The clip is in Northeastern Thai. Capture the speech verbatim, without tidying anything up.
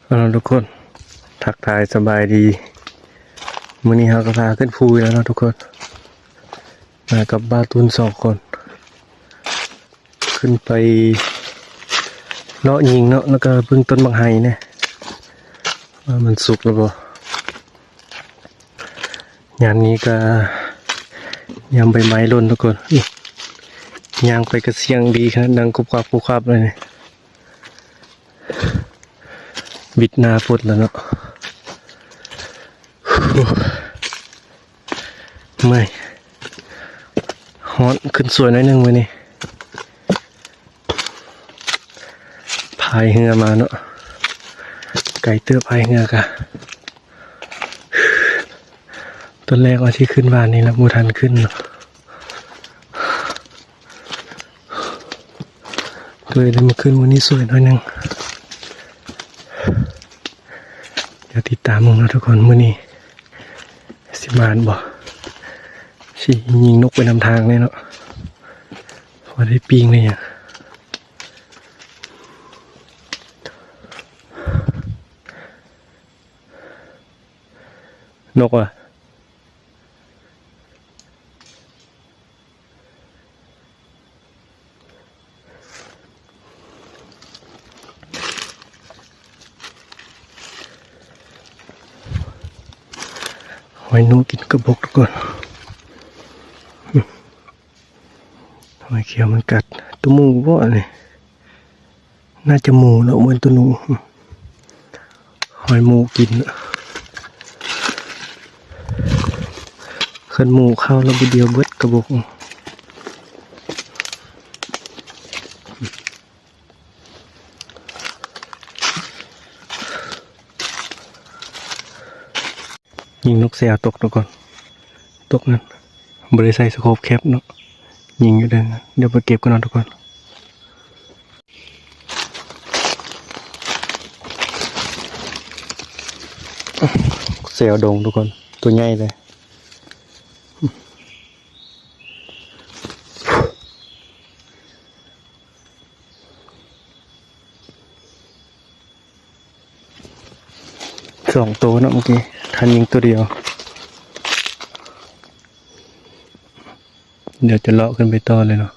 เอาล่ะทุกคน ทักทายสบายดี มื้อนี้เฮาก็พาขึ้นภูอีกแล้วเนาะทุกคน มากับบ่าวตูนสองคน ขึ้นไปเลาะยิงเนาะ แล้วก็เบิ่งต้นบักไฮเนี่ย ว่ามันสุกแล้วบ่ ยามนี้ก็ยามใบไม้หล่นทุกคน ย่างไปก็เสียงดีขนาด ดังกุบกับกุบกับเลยนี่ วิดหน้าฝนแล้วเนาะ เมื่อย ฮ้อน ขึ้นสวยหน่อยหนึ่งมื้อนี้ พายเฮือมาเนาะ ไกลเติบพายเฮือกะ ตอนแรกว่าสิขึ้นวานนี้แล้วบ่ทันขึ้นเนาะ ก็เลยได้มาขึ้นมื้อนี้สวยหน่อยหนึ่ง เดี๋ยวติดตามมึงเนาะทุกคน มื้อนี้สิหมานบ่ สิยิงนกไปนำทางเลยเนาะ พอได้ปิ้งเลยอะ นกอะ หอยหนูกินกระบอกทุกคน หอยเขียวมันกัด ตัวหมูบ่อันนี้ น่าจะหมูเนาะ เหมือนตัวหนู หอยหมูกินเนาะ คันหมูเข้าแล้วบ่เดียวเบิดกระบอก ยิงนกแซวตกทุกคน ตกนั่น บ่ได้ใส่สโคปแคปเนาะ ยิงอยู่เด้อ เดี๋ยวไปเก็บกันเนาะทุกคน แซวดงทุกคน ตัวใหญ่เลย สองตัวเนาะเมื่อกี้ ทันยิงตัวเดียว เดี๋ยวจะเลาะขึ้นไปต่อเลยเนาะ